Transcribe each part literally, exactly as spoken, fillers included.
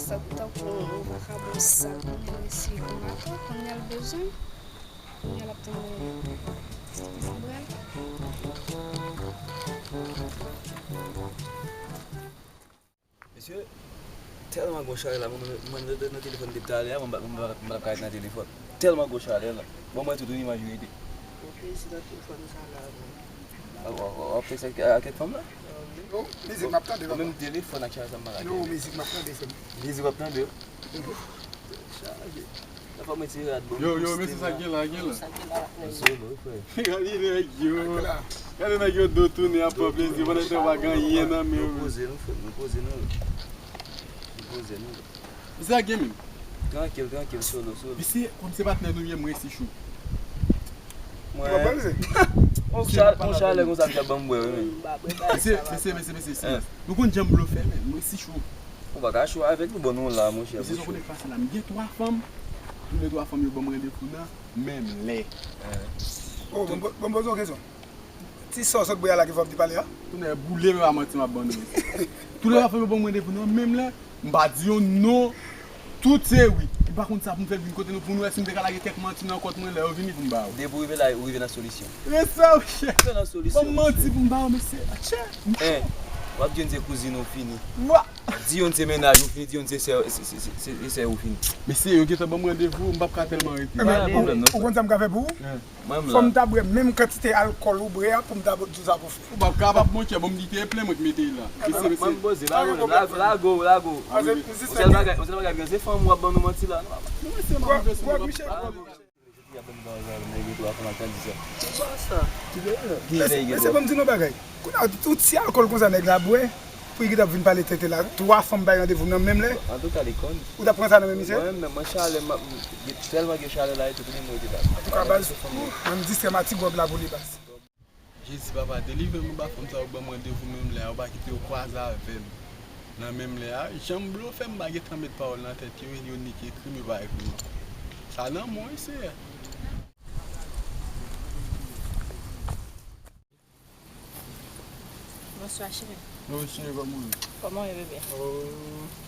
Sa tankou yon vakabon sa, kounye a l resi konbatan, kounye a l bezwen, kounye a l ap tann zanbrèl. Mesye, tèlman gwo chalè la, mwen, mwen, mwen nan telefòn depi talè a, mwen pa, mwen pa, mwen pa ka ret nan telefòn. Tèlman gwo chalè la. Bon, mwen tout yon imaj yo ede. Mwen plezi nan telefòn sa la, non. W ap fè sèks ak kèk fanm la? Yo, mizik m ap tande, papa. Menm telefòn ak chalè sa m pa ka tande. Yo, mizik m ap tande, sè m. Mizik w ap tande? Chaje. Lè fò mwen ti rad bon. Yo, yo, mesye, sa gen la, gen la. Sa gen la, la. Solo, frè. Gade nèg yo. Gade nèg yo do tounen ap pran plezi pandan yo pa gen anyen nan men yo. Nou poze nou, frè, nou poze nou. Nou poze nou. Sa gen menm. Trankil, trankil, solo, solo. Mesye, kòm se patnè nou ye, m resi cho. Mwen, yon chalè konsa m t ap ban m bwè, wi, men. Mesye, mesye, mesye, mesye, silans. Nou konn jan m blofè, men, m resi cho. Ou pa ka cho avèk nou, bon, nou la, monchè. Mesye, sa w konnen k pase la, m gen twa fanm. Tou le twa fanm yo ban m randevou nan menm lè. Oh, bon, bon, bon, poze yon kesyon. Ti sa w sot bwè a la ki fè w ap di pale a? Tonè boule, men pa manti m ap ban nou. Tou le twa fanm yo ban m randevou nan menm lè. M pa di yon non. Tout se wi. M pa konn sa pou m fè l vin kote nou pou nou wè si m te ka lage kèk manti nan kont mwen lè yo vini pou m ba yo. Depi w rive la, ou rive nan solisyon. Rete sa, monchè. Rive nan solisyon, monchè. Ban m manti pou m ba yo, mesye. Atchè. Hein, w ap di youn se kouzin ou fini. Wa. Di youn se mennaj ou fini, di youn se sè, se, se, se, se sè ou fini. Mesye, yo gentan ban m randevou, m p ap ka tèlman rete. Ebyen, ou konn sa m ka fè pou ou? Hein. Mwen m la. Fò m ta bwè menm kantite alkòl ou bwè a pou m ta di w sa pou fè. Ou p ap kapab, monchè, bon, m di te plen, mwen k mete l la. Mesye, mesye. Mwen m poze, pa pwoblèm. Lago, lago, lago. Yon sèl bagay, yon sèl bagay, se fanm w ap ban nou manti la. Non, mesye, m ap jwe sou mwen. Mesye, ban m di nou bagay. Kounye a, ou ti alkòl konsa nèg la bwè, pou li gentan vin pale tenten la. Twa fanm bay randevou nan menm lè. Antouka, li konn. Ou t ap pran sa nan men misye? Mwen menm, mwen chalè, m ap, tèlman gen chalè la, e tout li mwen te bat. Antouka, baz, mwen m distrè m a ti gwòg la pou li, baz. Jezi, papa, delivre m anba fanm sa yo ban m randevou menm lè a, yo pa kite yo kwaze avè m. Nan menm lè a, jan m blofè, m pa gentan met pawòl nan tèt yo, yo nik ekri m, yo pa ekri m ankò. Sa nan mwen, wi, Seyè. Bonswa, cheri. Wi, cheri, kòman w ye? Kòman w ye, bebe? Oh,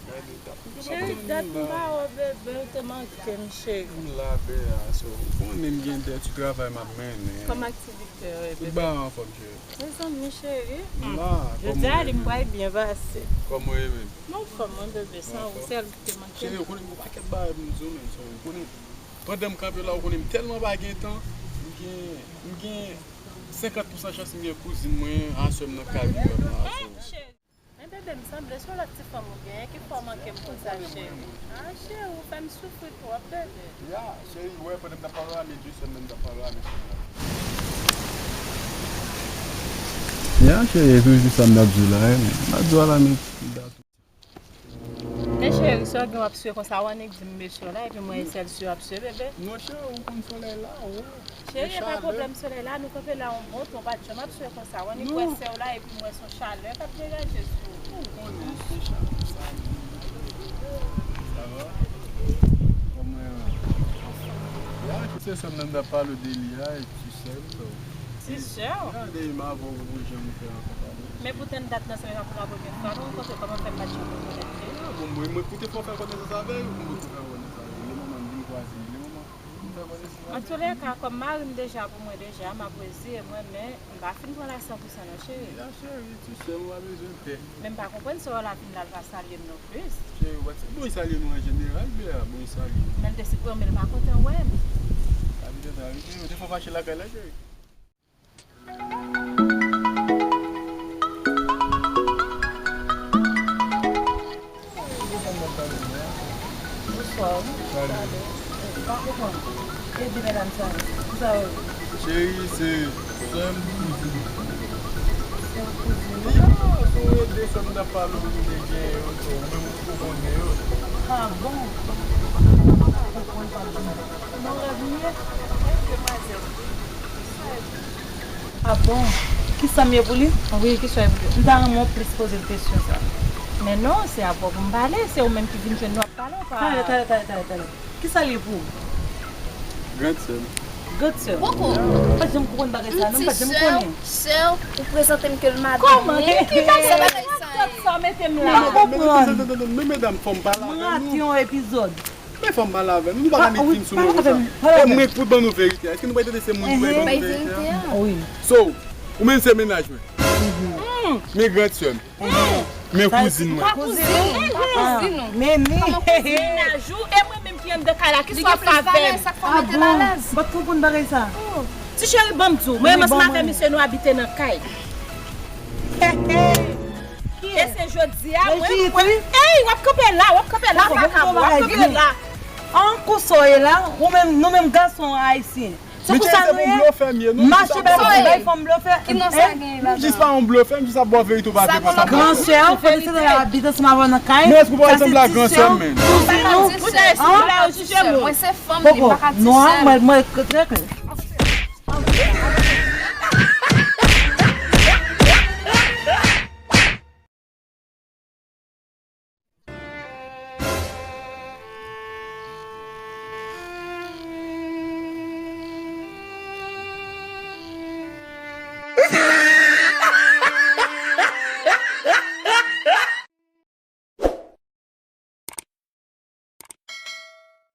gade, dat m ap tann ou la. Cheri, dat m pa wè w, bebe, ou te manke m, cheri. M la, bebe, a, so, ou konnen m gen de ti travay m ap mennen. Kòman aktivite yo ye, bebe? Tout bagay anfòm, cheri. Mezanmi, cheri. M la, kòman w ye menm? Jodi a, li m pral byen pase. Kòman w ye menm? M anfòm, wi, bebe, san ou, sèl ou ki te manke m. Cheri, ou konnen m gen yon pakèt bagay pou m di w, men, so, ou konnen, pandan m kanpe la, ou konnen m tèlman pa gen tan, m gen, m gen senkant pousan chans m gen kouzin mwen, aswè m nan kay li menm la, so. Men bebe, m sanble se yon lòt ti fanm ou genyen ki fè w manke m konsa, cheri. Ah, cheri, ou fè m soufri twòp, bebe. Ya, cheri, wè, pandan m t ap pale w la, men de sèm nan m t ap pale w la, men sèm nan. Ya, cheri, e toujou sa m t ap di w la, wi, men m ap di w la, men m t ap Men cheri, sa w gen w ap swe konsa, w annik di m mesye w la, epi mwen e sèl swe w ap swe, bebe. Non, cheri, ou konn solèy la, wi. Cheri, e pa pwoblèm solèy la, nou kanpe la yon bon tan, w pa t janm ap swe konsa, w annik wè sè w la, epi mwen se yon chalè k ap degaje sou ou. Ou konnen se chalè sa, sa va? Kòman, ya, se sè m nan m t ap pale w de li a, e ti sè m, so. Ti sè w? Gade, m avè w pou janm fè ankò pale. Men poutan dat nan se menm pou la premyè fwa nou rankontre, kòman fè m pa t janm rekonèt li? Ah, bon, mwen, mwen, pou te fè w fè konesans avè l, pou mwen te fè konesans avè l. Li manman m vin kwaze, li manman m fè konesans avè l. Antoulèka, kòm mari m deja pou mwen deja, m apresye mwen, men m pa fin pran l a san pou san non, cheri. Ya, cheri, ti sè m, ou pa bezwen pè. Men m pa konprann se w la vin la, l pa salye m non plis. Cheri, ou pa t, bon, li salye nou an jeneral, bebe, bon, li salye nou. Men l te sipriye m, men l pa kontan wè m. Sa vin kontan, wi, cheri, ou te fè fache lakay la, cheri. Bonswa. Salut. Pa konprann. E di medam sa yo. Kisa yo ye? Cheri, se sè m kouzin. Sè w kouzin. Yo, se de sè m t ap pale w, ki te gen yo, so, ou menm ou konnen yo. Ah bon? Ou konprann pa di. Nan rèv m ye? Demwazèl. Ah bon? Kisa m ye pou li? Wi, kisa w ye pou li? M ta renmen w plis poze l kesyon sa. Men non, se avè w pou m pale, se ou menm ki vin jwenn nou ap pale, ou pa... Talè, talè, talè, talè, talè. Kisa l ye pou ou? Grandsè m. Grandsè w? Poko. M pa t janm konprann bagay sa, non, m pa t janm konnen. Sè w, ou prezante m ke l madanm ou. Kòman? Ki, ki bagay sa? Sa mete m la. Men medam, fò m pale avè nou. Men fò m pale avè nou. Nou pa ka met film sou mwen konsa. E mwen k pou ban nou verite a. Èske nou pa tande se moun ki bay ban nou verite a? So, ou menm se mennaj mwen. Men grand sè m. Men kouzin mwen. Kouzin ou. Kouzin ou. Men men. Mennaj ou e mwen menm ki anndan kay la. Kisa w ap fè avè m? Sa k fè w mete l alèz. Bat konprann bagay sa. Ti cheri, ban m di w. Mwen menm ansanm avè misye nou abite nan kay. E se jodi a mwen mwen. Ey, w ap kanpe la, w ap kanpe la, kaka, w ap kanpe la. An kou sa w ye la, ou menm, nou menm gason ayisyen. Se pou sa nou ye. Mache bay bay fanm blofè. Ki non sa gen la? M jis pa yon blofè, m jis ap ba w verite ou pa vle konsa. Gran sè, ou fè se la abite ansanm avè nan kay. Men èske ou pa sanble ak gran sè m, men? Kouzin ou. Kouzin ou la, ou jije moun. Mwen se fanm, li pa ka ti sè. Non, mwen, mwen, trè klè.